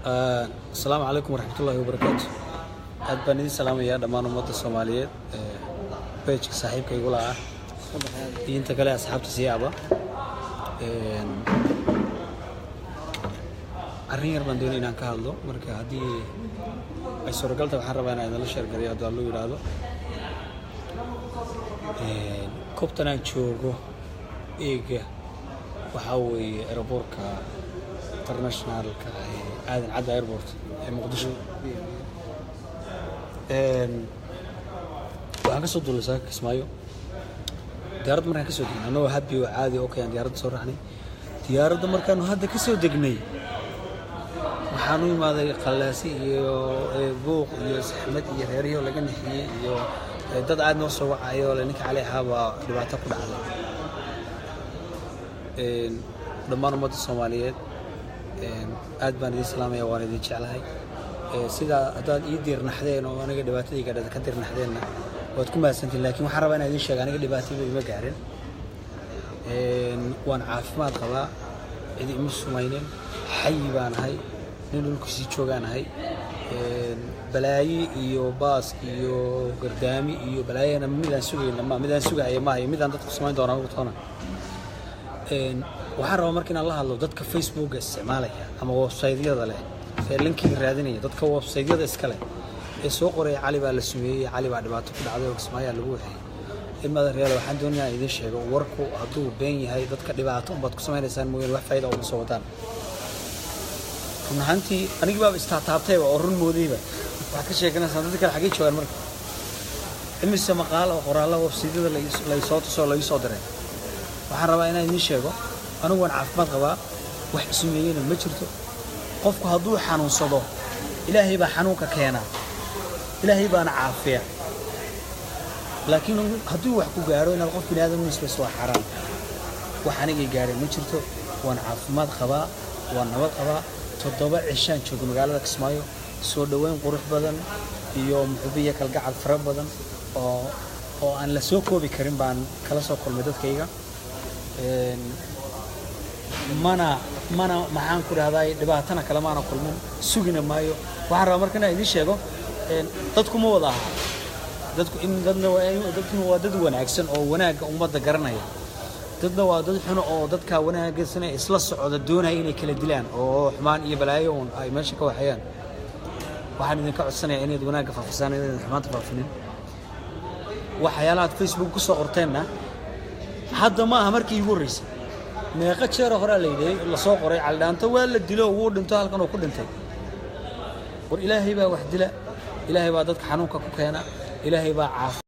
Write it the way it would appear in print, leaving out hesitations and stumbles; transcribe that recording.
Asalaamu calaykum waraxmatullaahi wabarakaatu. Aad baan idin salaamayaa dhammaan ummadda Soomaaliyeed, page-ka saaxiibka igula ah iyo inta kale asxaabta siyaaba. Arrin yar baan doonay inaan ka hadlo. Marka haddii ay suuragal tahay, waxaan rabaa inaan idinla share gareeyo, haddii Allu yidhaahdo. Goobtan aan joogo eega waxaa weeye airportka internationalka ee Aadan Cadde Airport ee Muqdisho. Waxaan kasoo duulay saaka Kismaayo. Diyaaradda markaan kasoo degnay, annagoo happy oo caadi, okay, aan diyaaradda soo raacnay. Diyaaradda markaanu hadda kasoo degnay, waxaan u imaaday qallaasi iyo buuq iyo saxmad iyo reerihii oo laga nixiyey iyo dad aad noo soo wacayo le ninka Cali ahaa baa dhibaato ku dhacday. Dhammaan ummadda Soomaaliyeed aad baan idin salaamaya, waan idin jeclahay. Sidaa haddaad ii diirnaxdeen oo aniga dhibaatadii gaadhada ka diirnaxdeenna, waad ku mahadsantihin. Laakiin waxaan rabaa inaan idin sheega, aniga dhibaataba ima gaarin. Waan caafimaad qabaa, cidi ima sumaynin, xayi baan ahay, nin dhulkiisii joogaan ahay. Balaayi iyo baas iyo gardaami iyo balaayana midaan sugayna ma midaan sugaya maayo, midaan dadku samayn doonaan ugu toona. Waxaan rabaa marka inaan la hadlo dadka Facebooka isticmaalaya ama website-yada leh ee linkiga raadinaya, dadka website-yada iska leh ee soo qoraya "Cali baa la sumeeyey, Cali baa dhibaato ku dhacday oo Kismaayaa lagu waxeeyey". Ilmada reer, waxaan doonayaa inaan idiin sheego, warku hadduu been yahay, dadka dhibaato unbaad ku samaynaysaan mooyaane, wax faa'iida uma soo wadaan. Run ahaantii anigii baaba istaataabtayba oo run moodayba. Waxaad ka sheekanaysaan dadka kale xaggay joogaan? Marka imise maqaal oo qoraallo website-yada laysoo tuso oo laysoo diray. Waxaan rabaa inaan idiin sheego, anigu waan caafimaad qabaa, wax isumeeyeyna ma jirto. Qofku hadduu xanuunsado, Ilaahay baa xanuunka keena, Ilaahay baana caafiya. Laakiin hadduu wax ku gaaro, inaad qof bini aadam u nisbayso waa xaaraan. Wax anigay gaadhay ma jirto, waan caafimaad qabaa, waan nabad qabaa. 7 cishaan jooga magaalada Kismaayo. Soo dhoweyn qurux badan iyo muxubiya kalgacal fara badan oo aan la soo koobi karin baan kala soo kulmay dadkayga. Mana maxaan ku dhahday, dhibaatana kalemaana kulmin, sugina maayo. Waxaan rabaa marka inaan idiin sheego, dadku ma wada aha. Dadku in dadna waa dad wanaagsan oo wanaagga ummadda garanaya, dadna waa dad xuno oo dadka wanaagsan ee isla socda doonaya inay kala dilaan oo xumaan iyo balaayo uun ay meesha ka waxeeyaan. Waxaan idinka codsanayaa inayd wanaagga faafisaan, inayd xumaanta faafinin. Waxyaalahaad Facebook ku soo qorteenna, hadda ma aha markii iigu horreysay. Meeqa jeero horaa la yidhi lasoo qoray "Cali Dhaanto waa la dilo, wuu dhinto, halkan uu ku dhintay"? War Ilaahay baa wax dila, Ilaahay baa dadka xanuunka ku keena, Ilaahay baa caafi.